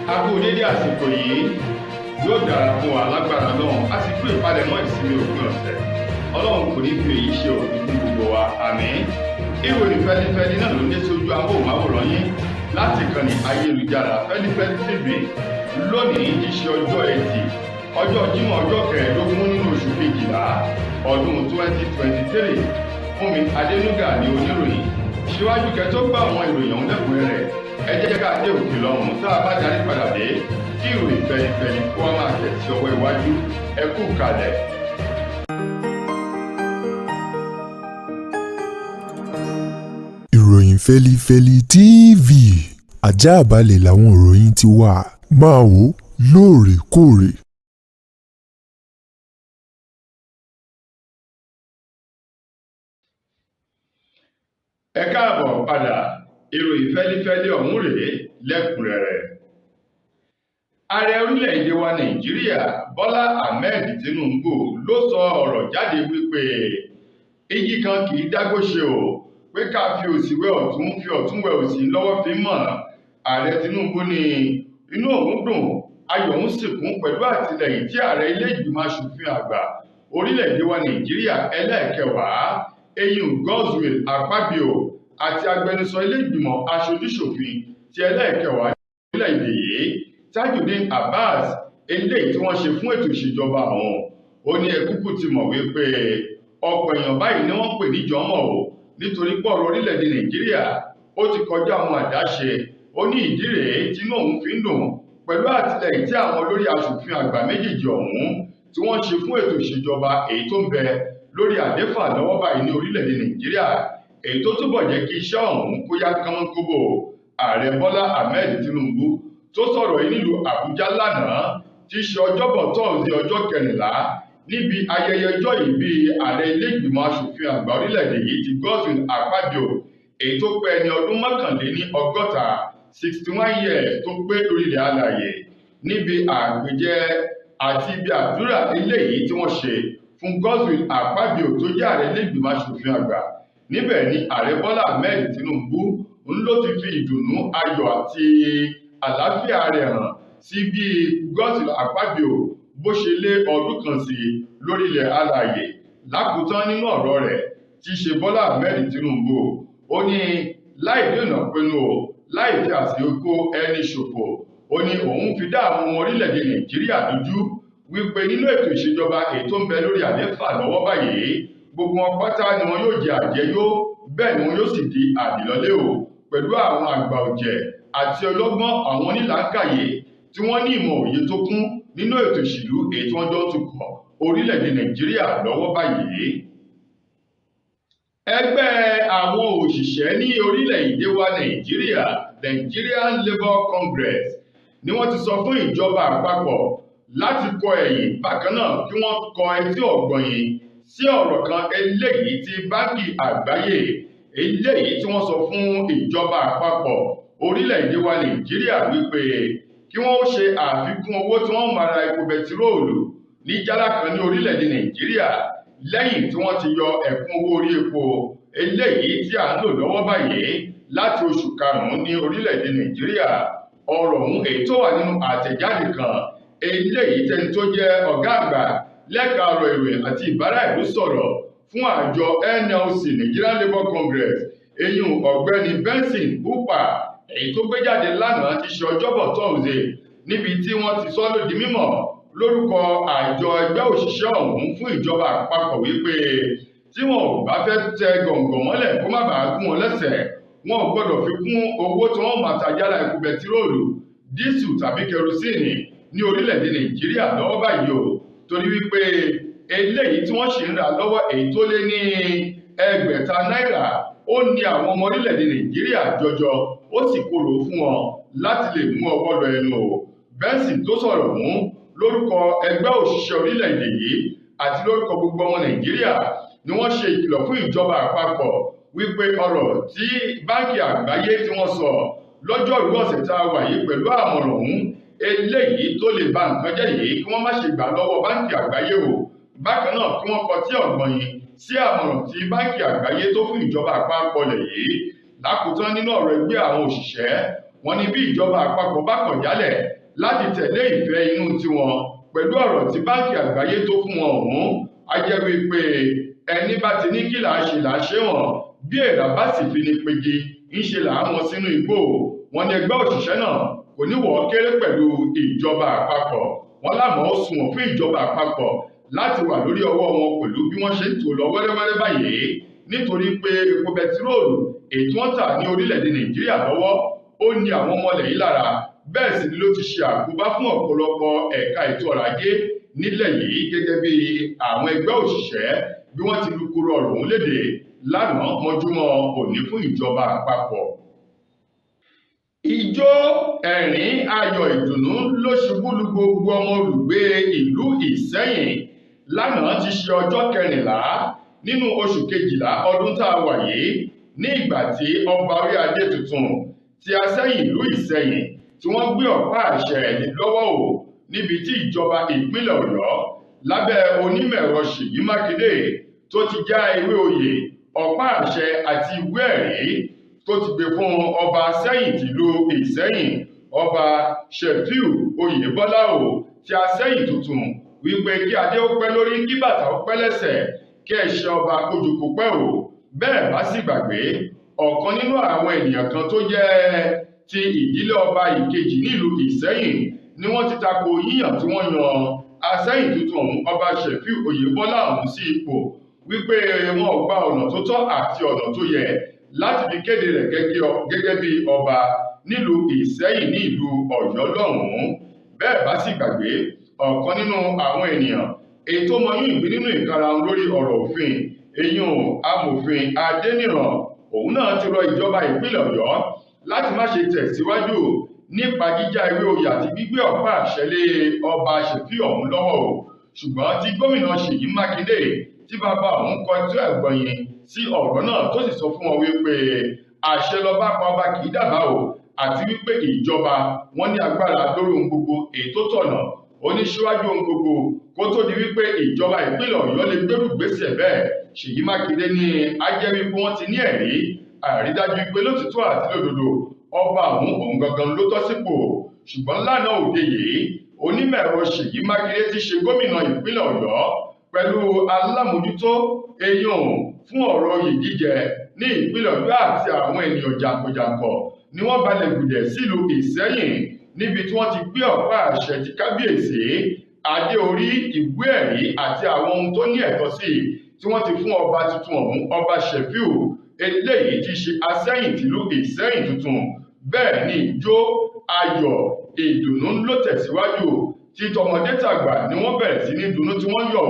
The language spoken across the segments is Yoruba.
A kú dédé àsìkò yìí, yóò dára fún wa lágbára náà. A sì kú ìpalẹ̀mọ́ ìsinmi òpin ọ̀sẹ̀. Ọlọ́run kò ní fi èyí ṣe òpin fún gbogbo wa, àmín. Ìròyìn fẹlifẹli náà ló dé sójú amóhùnmáwòrán yín láti ìkànnì ayélujára Fẹlifẹli TV lónìí tí ṣe ọjọ́ Ẹtì, ọjọ́ Jímọ̀, ọjọ́ 15 nínú oṣù kejìlá ọdún 2023. Fúnmi Adénúgà ní oníròyìn. Síwájú kẹ́ tó gbọ́ àwọn ìròyìn ọ̀hún lẹ́kùnrẹ́rẹ́, ẹ jẹ́ ká dé òkè lọ́hùn. Tá a bá darí padà dé, kí ìròyìn fẹlifẹli kó wá máa tẹ̀ sí ọwọ́ iwájú. Ẹ kú kalẹ̀. Ìròyìn Fẹlifẹli TV, ajáàbalẹ̀ làwọn ìròyìn ti wà, máa wò lóòrèkóòrè. Ẹ káàbọ̀ padà, ìròyìn fẹ́lifẹ́li ọ̀hún rèé lẹ́kùnrẹ́rẹ́. Ààrẹ orílẹ̀-èdè wa Nàìjíríà Bọ́lá Ahmed Tinubu ló sọ ọ̀rọ̀ jáde wípé igi kan kì í dágbó ṣe o, pé ká fi òsì wẹ ọ̀tún, fi ọ̀tún wẹ òsì lọ́wọ́ fi mọ̀. Ààrẹ Tinubu ní inú òun dùn, ayọ̀ òun sì kún pẹ̀lú àtìlẹ́yìn tí ààrẹ ilé ìgbìmọ̀ aṣòfin àgbà orílẹ̀-èdè wa Nàìjíríà ẹlẹ́ẹ̀kẹwàá, eyín Godswill Akpabio, àti agbẹnusọ ilé ìgbìmọ̀ aṣojúṣòfin ti ẹlẹ́ẹ̀kẹwàá orílẹ̀-èdè yìí, Tajudeen Abbas, eléyìí tí wọ́n ṣe fún ètò ìṣèjọba àwọn. Ó ní ẹkúkú ti mọ̀ wípé ọ̀pọ̀ èèyàn báyìí ni wọ́n pè níjọ́mọ̀ o, nítorí pé ọ̀rọ̀ orílẹ̀-èdè Nàìjíríà ó ti kọjá àwọn àdáṣe. Ó ní ìdí rèé tínú òun fi ń dùn pẹ̀lú àtìlẹ́yìn tí àwọn olórí aṣòfin àgbà méjèèjì ọ̀hún tí wọ́n ṣe fún ètò ìṣèjọba èyí tó ń bẹ lórí àléfà lọ́wọ́ báyìí ní orílẹ̀-èdè Nàìjíríà, èyí tó túbọ̀ jẹ́ kí iṣẹ́ ọ̀hún kó yá kánmọ́nkóbó. Ààrẹ Bọ́lá Ahmed Tinubu tó sọ̀rọ̀ yìí nílùú Àbújá lánàá tí í ṣe ọjọ́bọ̀ tọ́sídẹ̀ẹ́ ọjọ́ 14, níbi ayẹyẹ ọjọ́ ìbí ààrẹ ilé ìgbìmọ̀ aṣòfin àgbà orílẹ̀-èdè yìí ti Godswill Akpabio, èyí tó pé ẹni ọdún 61, 61 years tó pé lórílẹ̀ alààyè, níbi àpèjẹ àti ibi àdúrà eléyìí tí wọ́n ṣe fún Godswill Akpabio tó jẹ́ ààrẹ ilé ìgbìmọ̀ aṣòfin àgbà. Níbẹ̀ ni ààrẹ Bọ́lá Ahmed Tinubu ń ló ti fi ìdùnnú, ayọ̀ àti àlàáfíà rẹ̀ hàn sí bí Godswill Akpabio bó ṣe lé ọdún kan sí lórílẹ̀ alààyè. Lákòótán nínú ọ̀rọ̀ rẹ̀ tí í ṣe Bọ́lá Ahmed Tinubu, ó ní láì dènà pinnu o, láì fi àsìkò ẹni ṣòfò, ó ní òun fi dá àwọn ọmọ orílẹ̀-èdè Nàìjíríà lójú wípé nínú ètò ìṣèjọba èyí tó ń bẹ lórí àlééfà lọ́wọ́ báyìí, gbogbo wọn pátá ni wọn yóò jẹ àjẹyó, bẹ́ẹ̀ ni wọn yóò sì di àdìlọ́lé o, pẹ̀lú àwọn àgbà ọ̀jẹ̀ àti ọlọ́gbọ́n, àwọn onílàákàyè tí wọ́n ní ìmọ̀ òye tó kún nínú ètò ìṣèlú èyí tí wọ́n jọ ń tukọ̀ orílẹ̀-èdè Nàìjíríà lọ́wọ́ báyìí. Ẹgbẹ́ àwọn òṣìṣẹ́ ní orílẹ̀-èdè wa Nàìjíríà, Nigerian Labour Congress, ni wọ́n ti sọ fún ìjọba àpapọ̀ láti kọ ẹ̀yìn, bákan náà kí wọ́n kọ etí ọ̀gbọ̀nyìn sí ọ̀rọ̀ kan eléyìí tí Báńkì Àgbáyé eléyìí tí wọ́n sọ fún ìjọba àpapọ̀ orílẹ̀-èdè wa Nàìjíríà wípé kí wọ́n ó ṣe àfikún owó tí wọ́n máa ra epo bẹtiróòlù ní jálá kan ní orílẹ̀-èdè Nàìjíríà, lẹ́yìn tí wọ́n ti yọ ẹ̀kún owó orí epo eléyìí tí à ń lò lọ́wọ́ báyìí láti oṣù karùn-ún ní orílẹ̀-èdè Nàìjíríà. Ọ̀rọ̀ ọ̀hún èyí tó wà nínú àtẹ̀jáde kan eléyìí tẹni tó jẹ́ ọ̀gá àgbà lẹ́ka ọ̀rọ̀ ìròyìn àti ìbára ìlú sọ̀rọ̀ fún àjọ NLC, Nigerian Labour Congress, eyín ọ̀gbẹ́ni Benson Upah, èyí tó gbé jáde lánàá ti ṣe ọjọ́bọ̀ tọ́sídẹ̀ẹ́, níbi tí wọ́n ti sọ lódi mímọ̀ lórúkọ àjọ ẹgbẹ́ òṣìṣẹ́ ọ̀hún fún ìjọba àpapọ̀ wípé tí wọn ò bá fẹ́ tẹ gọ̀ǹgọ̀ mọ́lẹ̀ kó má bàa gún wọn lẹ́sẹ̀, wọn ò gbọ́dọ̀ fi kún owó tí wọ́n máa ta jálá epo bẹtiróòlù, dísù tàbí kẹrosíìnì ní orílẹ̀-èdè Nàìjíríà lọ́wọ́ báyìí o, torí wípé eléyìí tí wọ́n ṣì ń rà lọ́wọ́ èyí tó lé ní 6,000 náírà ó ní àwọn ọmọ orílẹ̀-èdè Nàìjíríà jọjọ, ó sì korò fún wọn láti lè mú ọwọ́ lọ ẹnu o. Benson tó sọ̀rọ̀ mú lórúkọ ẹgbẹ́ òṣìṣẹ́ orílẹ̀-èdè yìí àti lórúkọ gbogbo ọmọ Nàìjíríà ni wọ́n ṣe ìkìlọ̀ fún ìjọba àpapọ̀ wípé ọ̀rọ̀ tí Báńkì Àgbáyé tí wọ́n sọ lọ́jọ́rú ọ̀sẹ̀ tá a wà yìí pẹ̀lú àmọ̀ràn ọ̀hún eléyìí tó lè ba nǹkan jẹ́ yìí, kí wọ́n má ṣe gbà lọ́wọ́ Báńkì Àgbáyé o. Bákan náà kí wọ́n kọtí ọ̀gbọ̀nyìn sí àmọ̀ràn tí Báńkì Àgbáyé tó fún ìjọba àpapọ̀ lẹ̀ yìí. Lákòótán nínú ọ̀rọ̀ ẹgbẹ́ àwọn òṣìṣẹ́, wọ́n ní bí ìjọba àpapọ̀ bá kọ̀ jálẹ̀ Láti tẹ̀lé ìfẹ́ inú tiwọn pẹ̀lú ọ̀rọ̀ tí Báńkì Àgbáyé tó fún wọn ọ̀hún, á jẹ́ wípé ẹni bá ti ní kí làá ṣe làá ṣe wọ̀n, bí èèrà bá sì fi ní pegi ń ṣe làá wọn sínú igbó. Wọn ní ẹgbẹ́ òṣìṣẹ́ náà kò ní wọ́ kéré pẹ̀lú ìjọba àpapọ̀. Wọn lámọ̀ ó sunwọ̀n fún ìjọba àpapọ̀ láti wà lórí ọwọ́ wọn pẹ̀lú bí wọ́n ṣe ń tò lọ wẹ́rẹ́wẹ́rẹ́ báyìí, nítorí pé epo bẹtiróòlù èyí tí wọ́n tà ní orílẹ̀-èdè Nàìjíríà lọ́wọ́ ó ní àwọn ọmọlẹ̀ yìí lára. Bẹ́ẹ̀ sì ni ló ti ṣe àkóbá fún ọ̀pọ̀lọpọ̀ ẹ̀ka ètò ọrọ̀ ajé nílẹ̀ yìí, gẹ́gẹ́ bí àwọn ẹgbẹ́ òṣìṣẹ́ bí wọ́n ti lukoro ọ̀rọ̀ ọ̀hún léde lánàá mọ́júmọ́ òní fún ìjọba àpapọ̀. Ijó, ẹ̀rín, ayọ̀, ìdùnnú ló ṣubú lu gbogbo ọmọ olùgbé ìlú Ìsẹ́yìn lánàá ti ṣe ọjọ́ 14 nínú oṣù kejìlá ọdún tá a wà yìí, ní ìgbà tí ọba orí adé tuntun ti Asẹ́yìn ìlú Ìsẹ́yìn tí wọ́n gbé ọ̀pá àṣẹ lọ́wọ́ o, níbi tí ìjọba ìpínlẹ̀ Ọ̀yọ́ lábẹ́ onímọ̀-ẹ̀rọ Ṣèyí Mákindé tó ti já ewé oyè, ọ̀pá àṣẹ àti ìwé ẹ̀rí tó ti gbé fún ọba Asẹ́yìn tìlú Ìsẹ́yìn, ọba Ṣẹ̀fíù Oyèbọ́lá o ti Asẹ́yìn tuntun, wípé kí adé ó pẹ́ lórí, kí bàtà ó pẹ́ lẹ́sẹ̀, kí ẹṣin ọba kójú kó pẹ́ o. Bẹ́ẹ̀ bá sì gbàgbé, ọ̀kan nínú àwọn ènìyàn kan tó jẹ́ ti ìdílé ọba ìkejì nílùú Ìsẹ́yìn ni wọ́n ti tako yíyàn tí wọ́n yan Asẹ́yìn tuntun ọ̀hún, ọba Ṣẹ̀fíù Oyèbọ́lá ọ̀hún sí ipò, wípé wọn ò gba ọ̀nà tó tọ́ àti ọ̀nà tó yẹ láti fi kéde rẹ̀ gẹ́gẹ́ bí ọba nílùú Ìsẹ́yìn ní ìlú Ọ̀yọ́ lọ́hùn-ún. Bẹ́ẹ̀ bá sì gbàgbé, ọ̀kan nínú àwọn ènìyàn èyí tó mọyún ìgbín nínú ìkarahun lórí ọ̀rọ̀ òfin, eyín amòfin Adéníran, òun náà ti rọ ìjọba ìpínlẹ̀ Ọ̀yọ́ láti má ṣe tẹ̀síwájú nípa jíjá ewé oyè àti gbígbé ọ̀pá àṣẹ lé ọba Ṣẹ̀fíù ọ̀hún lọ́wọ́ o. Ṣùgbọ́n tí gómìnà Ṣèyí Mákindé tí bàbá òun kọ tí ẹ̀gbọ̀nyìn sí ọ̀rọ̀ náà, tó sì sọ fún wọn wípé àṣẹ lọ́ba pa ọba kì í dábàá o, àti wípé ìjọba wọn ní agbára lórí ohun gbogbo èyí tó tọ̀nà. Ó ní síwájú ohun gbogbo kó tó di wípé ìjọba ìpínlẹ̀ Ọ̀yọ́ lè gbérù gbèsè bẹ́ẹ̀, Ṣèyí Mákindé ní á jẹ́ wípé wọ́n ti ní ẹ̀rí àrídájú pé lótìtọ́ àti lódodo ọba òun gangan ló tọ́ sípò. Ṣùgbọ́n lánàá òde yìí, onímọ̀-ẹ̀rọ Ṣèyí Mákindé ti ṣe gómìnà ìpínlẹ̀ Ọ̀yọ́ pẹ̀lú alámòjútó eyín fún ọ̀rọ̀ oyè jíjẹ ní ìpínlẹ̀ Ọ̀yọ́ àti àwọn ènìyàn jàǹkànjàǹkàn ni wọ́n balẹ̀ gùdẹ̀ sílùú Ìsẹ́yìn, níbi tí wọ́n ti gbé ọ̀pá àṣẹ ti kábíyèsí, adé orí, ìwé ẹ̀rí àti àwọn ohun tó ní ẹ̀tọ́ sí tí wọ́n ti fún ọba tuntun ọ̀hún, ọba Ṣẹ̀fíù eléyìí ti ṣe Asẹ́yìn tìlú Ìsẹ́yìn tuntun. Bẹ́ẹ̀ ni ijó, ayọ̀, ìdùnnú ló tẹ̀síwájú tí tọmọdé tàgbà ni wọ́n bẹ̀rẹ̀ sí ní dunnú tí wọ́n yọ̀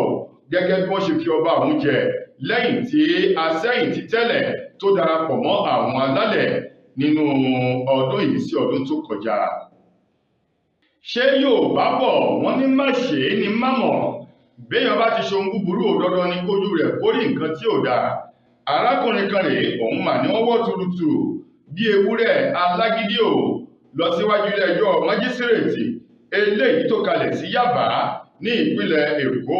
gẹ́gẹ́ bí wọ́n ṣe fi ọba ọ̀hún jẹ lẹ́yìn tí Asẹ́yìn ti tẹ́lẹ̀ tó darapọ̀ mọ́ àwọn alálẹ̀ nínú ọdún yìí sí ọdún tó kọjá. Ṣé Yorùbá bọ̀ wọ́n ní má ṣe é ní má mọ̀, béèyàn bá ti ṣohun búburú òdodo ni kójú rẹ̀ kórìí nǹkan tí ò dáa. Arákùnrin kan rèé, òun mà ní wọ́n wọ́ tuurutu bí ewúrẹ́ alágídí ò lọ síwájú ilé ẹjọ́ májísírèètì eléyìí tó kalẹ̀ sí Yábà ní ìpínlẹ̀ Èkó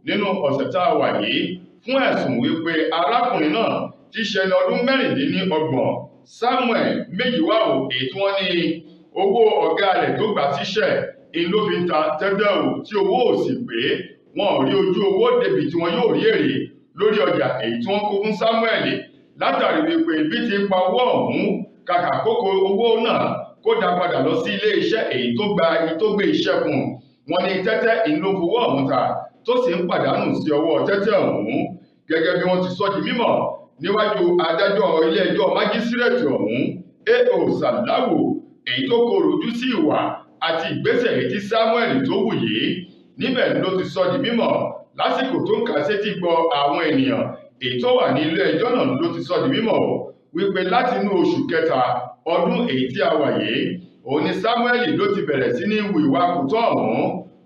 nínú ọ̀sẹ̀ tá a wà yìí fún ẹ̀sùn wípé arákùnrin náà ti ṣe ẹni ọdún 26 Samuel Méjìwá ò, èyí tí wọ́n ní owó ọ̀gá rẹ̀ tó gbà síṣẹ́ in ló fi ń ta tẹ́tẹ́ ò, tí owó ò sì pé, wọn ò rí ojú owó débi tí wọn yóò rí èrè lórí ọjà èyí tí wọ́n kó fún Samuel, látàrí wípé bí ti pa owó ọ̀hún kàkà kókó owó náà kó dá padà lọ sí ilé iṣẹ́ èyí tó gba èyí tó gbé iṣẹ́ fún un. Wọ́n ní tẹ́tẹ́ in ló fowó ọ̀hún ta tó sì ń pàdánù sí ọwọ́ tẹ́tẹ́ ọ̀hún, gẹ́gẹ́ bí wọ́n ti sọ di mímọ̀ níwájú adájọ́ ilé ẹjọ́ májísírèètì ọ̀hún A.O. Salawu, èyí tó kọrò ojú sí ìwà àti ìgbésẹ̀ èyí tí Samuel tó wù yìí. Níbẹ̀ ló ti sọ di mímọ̀ lásìkò tó ń kà sétí gbọ́ àwọn ènìyàn èyí tó wà ní ilé ẹjọ́ náà ló ti sọ di mímọ̀ wípé láti inú oṣù kẹta ọdún èyí tí a wà yìí, òun ni Samuel ló ti bẹ̀rẹ̀ sí ní hu ìwà kòtọ́ ọ̀hún,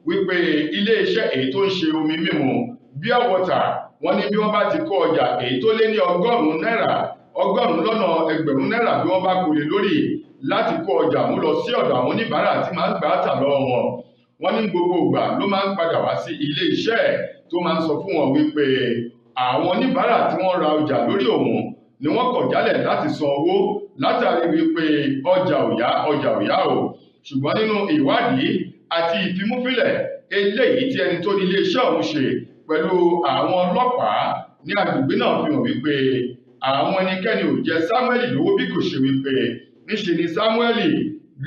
wípé ilé iṣẹ́ èyí tó ń ṣe omi mímu Pure Water, wọ́n ní bí wọ́n bá ti kó ọjà èyí tó lé ní 100 náírà, 100,000 náírà bí wọ́n bá kó lé lórí láti kó ọjà mú lọ sí ọ̀dọ̀ àwọn oníbàárà tí máa ń gbà á tà lọ́wọ́ wọn. Wọ́n ní gbogbo ìgbà ló máa ń padà wá sí ilé iṣẹ́ tó máa ń sọ fún wọn wípé àwọn oníbàárà tí wọ́n ra ọjà lórí òun ni wọ́n kọ̀ jálẹ̀ láti san owó látàrí wípé ọjà ò yá, ọjà ò yá o. Ṣùgbọ́n nínú ìwádìí àti ìfimúfilẹ̀ eléyìí tí ẹni tó ní iléeṣẹ́ ọ̀hún ṣe pẹ̀lú àwọn ọlọ́pàá ní agbègbè náà fi hàn wípé àwọn ẹnikẹ́ni ò jẹ Samuel lówó, bí kò ṣe wípé níṣe ni Samuel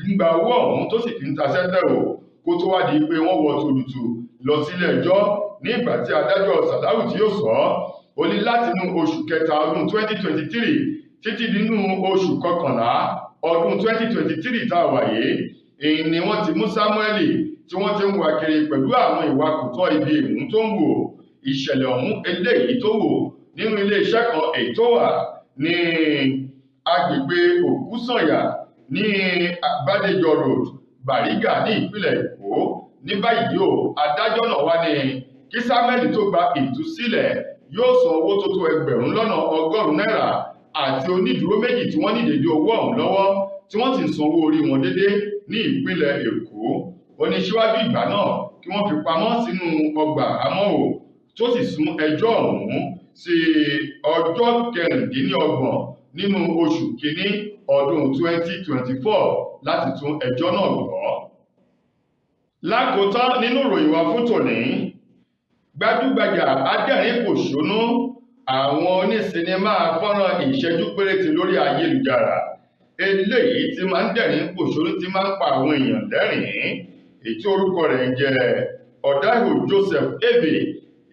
ń gba owó ọ̀hún tó sì fi ń ta sẹ́tẹ̀ o, kó tó wá di pé wọ́n wọ tòlùtù lọ sílé ẹjọ́. Ní ìgbà tí adájọ́ Sàláwù tí yóò sọ ó ní látinú oṣù kẹta ọdún 2023 títí dínú oṣù kọkànlá ọdún 2023 tá a wà yìí, èyí ni wọ́n ti mú Samuel tí wọ́n ti ń wá kiri pẹ̀lú àwọn ìwà kòtọ́ ibi èmú tó ń wò. Ìṣẹ̀lẹ̀ ọ̀hún eléyìí tó wò nínú iléeṣẹ́ kan èyí tó wà ní agbègbè Òkúsànyà ní Bádéjọ Road, Bàrígà ní ìpínlẹ̀ Èkó. Ní báyìí o, adájọ́ náà wá ní kí Samuel tó gba ìtúsílẹ̀ yóò san owó tó tó 100,000 náírà àti onídùúró méjì tí wọ́n ní dédé owó ọ̀hún lọ́wọ́ tí wọ́n sì ń sanwó orí wọn dédé ní ìpínlẹ̀ Èkó. Ó ní síwájú ìgbà náà kí wọ́n fi pamọ́ sínú ọgbà àmọ́ ò, tó sì sún ẹjọ́ ọ̀hún sí ọjọ́ 26 nínú oṣù kínní ọdún 2024 láti tún ẹjọ́ náà gbọ́. Lákòótán nínú ìròyìn wa fún tòní, gbajúgbajà adẹ́rìn-pòṣónú àwọn onísinimá fọ́nrán ìṣẹ́jú péréte lórí ayélujára eléyìí tí máa ń dẹ̀rín pòṣónú, tí máa ń pa àwọn èèyàn lẹ́rìn-ín, èyí tí orúkọ rẹ̀ ń jẹ́ Ọ̀dáhù Joseph Eve,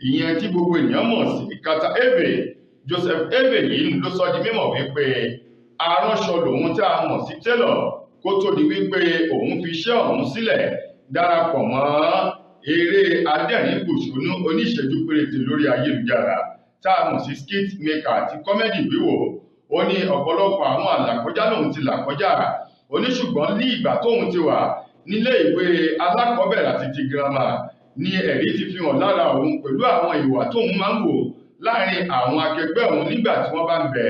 ìyẹn tí gbogbo èèyàn mọ̀ sí Carter Eve. Joseph Eve yìí ló sọ di mímọ̀ wípé aránṣọ lòun tí a mọ̀ sí tailor, kó tó di wípé òun fi iṣẹ́ ọ̀hún sílẹ̀ darapọ̀ mọ́ eré adẹ́rìn-pòṣónú oníṣẹ́jú péréte lórí ayélujára tá a mọ̀ sí skit maker àti kọ́mẹ́dì wíwò. Ó ní ọ̀pọ̀lọpọ̀ àwọn àlàkọjá lòun ti là kọjá. Ó ní ṣùgbọ́n ní ìgbà tóun ti wà nílé ìwé alákọ̀ọ́bẹ̀rẹ̀ àti ti girama ni ẹ̀rí ti fi hàn lára òun pẹ̀lú àwọn ìwà tóun máa ń wò láàrin àwọn akẹgbẹ́ òun nígbà tí wọ́n bá ń bẹ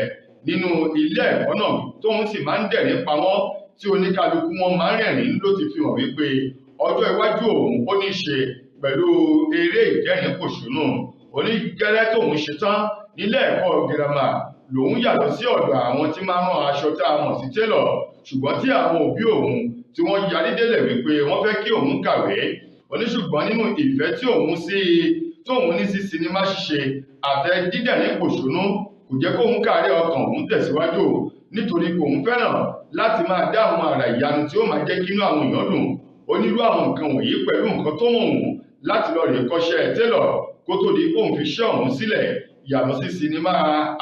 nínú ilé ẹ̀kọ́ náà, tóun sì máa ń dẹ̀rín pa wọ́n tí oníkálukú wọn máa ń rẹ̀rìn, ló ti fi hàn wípé ọjọ́ iwájú òun ó ní í ṣe pẹ̀lú eré ìdẹ́rìn-pòṣónú. Onígẹ́rẹ́ tóun ṣe tán nílé ẹ̀kọ́ girama lòun yà lọ sí ọ̀dọ̀ àwọn tí máa ń rán aṣọ tá a mọ̀ sí tailor, ṣùgbọ́n tí àwọn òbí òun tí wọ́n yarí délẹ̀ wípé wọ́n fẹ́ kí òun kàwé. Oníṣùgbọ́n nínú ìfẹ́ tí òun sí tóun ní sí sinimá ṣíṣe àtẹ dídẹ̀rín-pòṣónú kò jẹ́ kóun káàárẹ̀ ọkàn òun tẹ̀síwájú, nítorí pé òun fẹ́ràn láti máa dá àwọn àrà ìyanu tí ó máa jẹ́ kínú àwọn èèyàn dùn. Onírú àwọn nǹkan wọ̀nyí pẹ̀lú nǹkan tó wọ̀n wùn láti lọ rèé kọ́ṣẹ́ tailor kó tó di pé òun fi iṣẹ́ ọ̀hún sílẹ̀ yàtọ̀ sí sinimá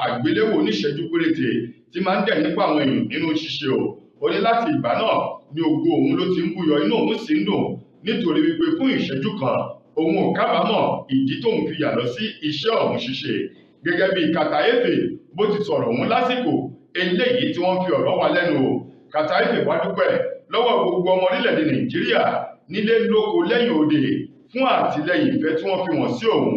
àgbéléwò oníṣẹ́jú péréte tí máa ń dẹ̀ nípa àwọn èèyàn nínú ṣíṣe o. Ó ní láti ìgbà náà ni ògo òun ló ti ń búyọ, inú òun sì ń dùn nítorí wípé fún ìṣẹ́jú kan òun ò kábàámọ̀ ìdí tóun fi yà lọ sí iṣẹ́ ọ̀hún ṣíṣe. Gẹ́gẹ́ bí Carter Efe bó ti sọ̀rọ̀ òun lásìkò eléyìí tí wọ́n fi ọ̀rọ̀ wa lẹ́nu o, Carter Efe wá dúpẹ́ lọ́wọ́ gbogbo ọmọ orílẹ̀-èdè Nàìjíríà nílé lóko lẹ́yìn òde fún àtìlẹ́yìn ìfẹ́ tí wọ́n fi wọ́n sí òun.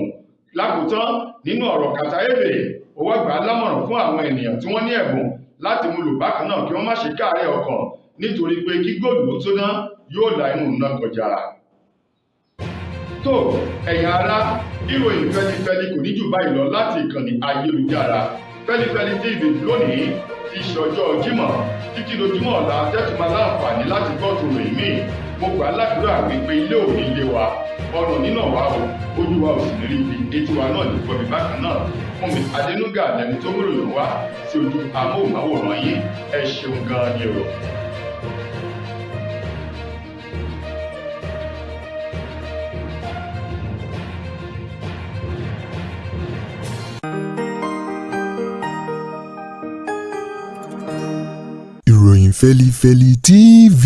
Lákòótán nínú ọ̀rọ̀ Carter Efe, ó wá gbà á lámọ̀ràn fún àwọn ènìyàn tí wọ́n ní ẹ̀bùn láti mú lò bákan náà kí wọ́n má ṣe káàárẹ̀ ọkàn, nítorí pé kí góòlù tó dán yóò la inú iná kọjá. Tó ẹ̀yin ará, ìròyìn fẹ́lifẹ́li kò ní jù báyìí lọ láti ìkànnì ayélujára Fẹ́lifẹ́li TV lónìí ti ṣọjọ́ Jímọ̀ títí lójúmọ́ ọ̀la tẹ́tùmá láǹfààní láti gbọ́ tòrò ìmíì. Mo gbà ládùúrà wípé ilé ò ní lé wa, ọ̀nà nínà wa o, ojú wa ò sì ní rí ibi, etí wa náà ní gbọ́mi bákan náà. Fún mi Adénúgà lẹni tó múròyìn wá sí ojú amóhùnmáwòrán yín. Ẹ ṣeun gan-an ni o. Ìròyìn Fẹ́lifẹ́li TV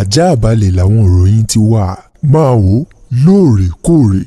ajáàbalẹ̀ làwọn ìròyìn ti wà. Máa wò lóòrèkóòrè.